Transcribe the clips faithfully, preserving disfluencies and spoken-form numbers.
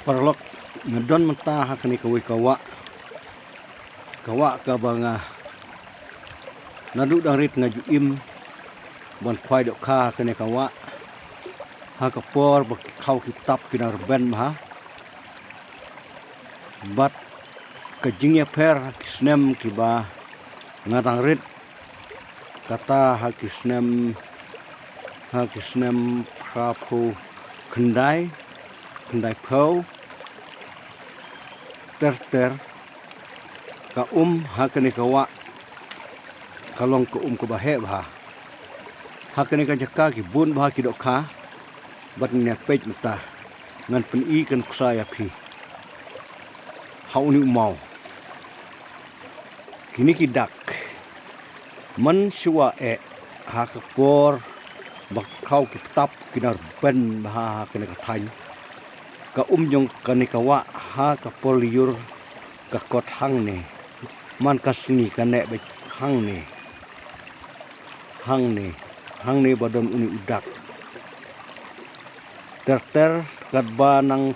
Paralok, nga don mynta ha kane kawei ka wah. Ka wah kaba nga naduh dang rit nga ju im ban khwai dohkha ha kane ka wah. Ha ka por ba ki khlaw ki tap ki nang rben bha. Bad ka jingïapher ha ki snem kiba nga dang rit, kata ha ki snem, ha ki snem phra phew khyndai, khyndai phew, ter ter, ka um ha kane ka wah ka long ka um kaba heh bha. Ha kane ka jaka ki bun bha ki dohkha. Bad ngin ïa peit mynta, ngan pyni ka nuksa ïa phi ha une u maw. Kine ki dak, mynshuwa eh, ha ka por ba ki khlaw ki tap ki nang rben bha ha kane ka thaiñ, ka um jong kane ka wah ha ka por lyiur ka kot hangne. Man ka sngi ka neh beit hangne. Hangne, hangne ba don une u dak. Ter ter, katba nang,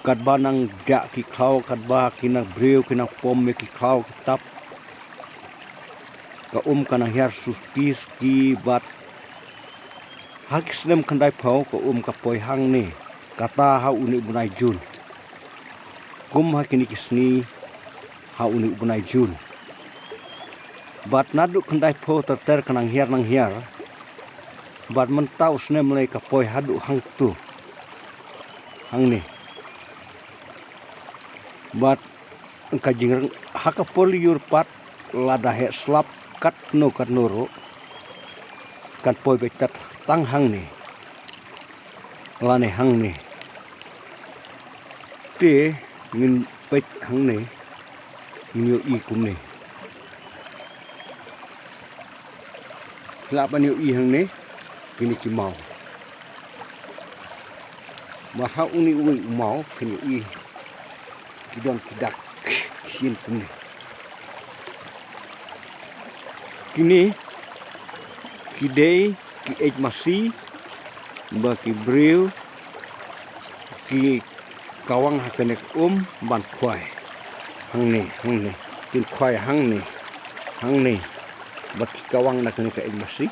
katba nang jah ki khlaw, katba ki nang briew ki nang pom ïa ki khlaw ki tap, ka um ka nang hiar suki suki bad ha ki snem khyndai phew ka um ka poi hangne, kata ha une u bnai Jun. Kum ha kine ki sngi ha une u bnai Jun. Bad naduh khyndai phew ter ter ka nang hiar nang hiar. Bad mynta u snem lei ka poi haduh hangtu, hangne. Bad ka jingreng ha ka por lyiur pat, lada heh slap katno katno ruh, kan poi beit tad tang hangne lane hangne. Te ngin peit hangne, ngin ïohi kumne. Lah ban ïohi hangne kine ki maw. Mar ha une uwei u maw phin ïohi ki don ki dak sien kumne. Kine ki dei ki eit masi ba ki briew ki kawang ha kane ka um ban khwai. Hangne, hangne. Kin khwai hangne, hangne. Bad ki kawang na kane ka eit masi.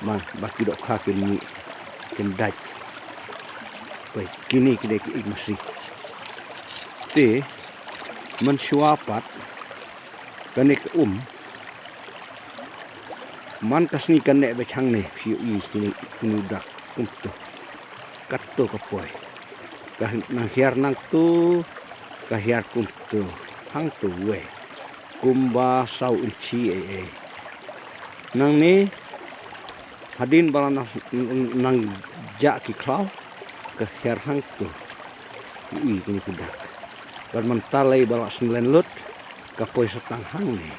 Man, ba ki dohkha kin mih, kin dait. Peit, kine ki dei ki eit masi. Te mynshuwa pat kane ka um, man ka sngi ka neh beit hangne, phi ïohi kine, kine u dak kumto. Katto ka poi. Ka nang hiar nangto, ka hiar kumto. Hangto wei. Kumba saw inchi ei ei. Nangne, hadien ba la nang, nang jah ki khlaw, ka hiar hangto. Ïohi kine ki dak. Bad mynta lei ba la synlen lut, ka poi sa tang hangne.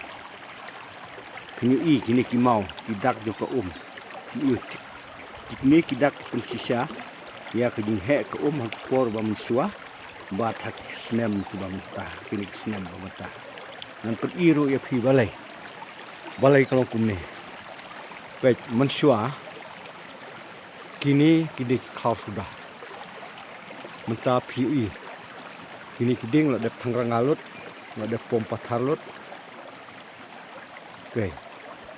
Phin ïohi kine ki maw, ki dak jong ka um. Phin ïohi kine ki dak ki pynshisha ïa ka jingheh ka um ha ki por ba mynshuwa bad ha ki snem kiba mynta, kine ki snem ba mynta. Ngan pyni ruh ïa phi balei. Balei ka long kumne. Peit, mynshuwa kine ki dei ki khlaw suda. Mynta phi ïohi. Kine ki dieng la dep thangranga lut, la dep pom pathar lut. Peit,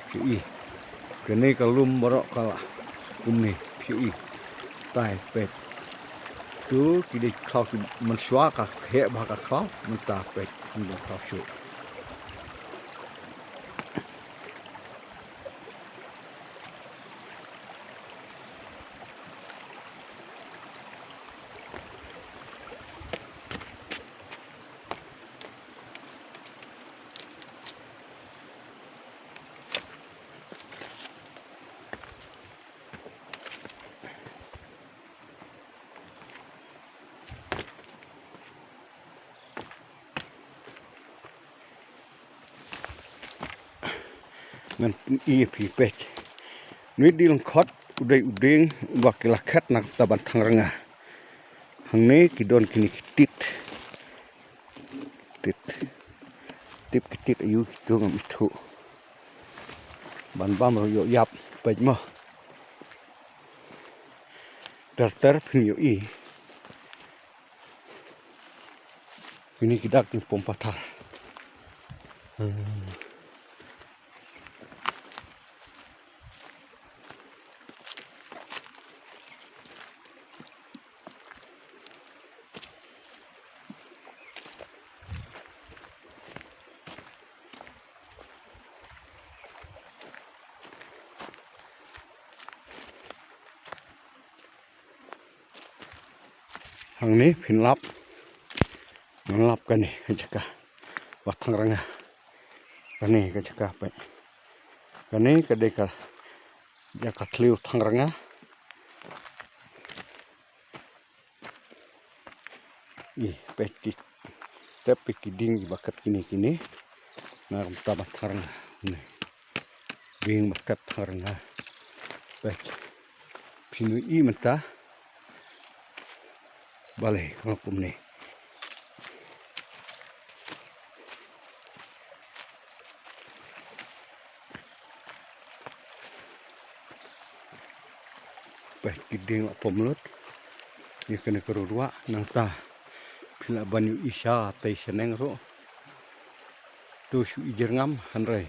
phi ïohi. Kane ka lum baroh ka la kumne, phi ïohi. Tai, peit. Tu ki dei ki khlaw ki mynshuwa ka heh bha ka khlaw, mynta peit, ym don khlaw shuh. Ngan pyni ïa phi peit. Une u dieng lyngkhot u dei u dieng uba ki la khet na ka bynta ban thangranga. Hangne ki don kine ki tit. Tit. Tip ki tit aïu kito ngam ithuh. Ban bam ruh ïoh ïap, peit mo. Ter ter phin ïohi. Kine ki dak jingpom pathar. Hmm. Hangne phin lap. Ngan lap kane ka jaka ba Thangranga. Kane ka jaka peit. Kane ka dei ka jaka thliew Thangranga. I peit ki tep ki dieng ba kat kine kine. Na ka bynta ba Thangranga. Ne. Dieng ba kat Thangranga. Peit. Phin ïohi mynta. Balei ka long kumne. Peit ki dieng la pom lut. Ïa kane ka ruh ruh nangta phi lah ban ïohi sha tei shaneng ruh. To shu i jyrngam hynrei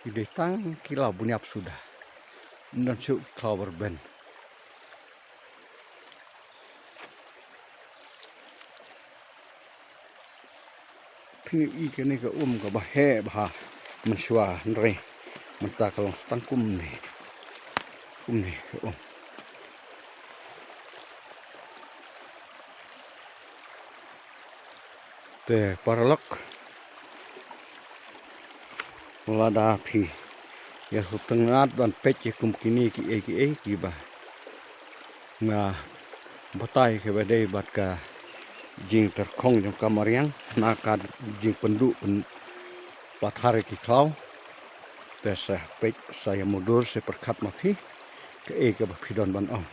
ki dei tang ki law bun ïap suda. Ym don shuh ki khlaw ba rben. Phin ïohi kane ka um kaba heh bha mynshuwa hynrei mynta ka long tang kumne. Kumne ka um. Te paralok, lada phi ïa sngewtynnat ban peit ïa kum kine kiei kiei kiba nga batai kiba dei bad ka jingtyrkhong jong ka mariang na ka jingpynduh pyn pathar ïa ki khlaw. Te sa peit sa ïa mutdur sa pyrkhat ma phi kaei kaba phi don ban ong.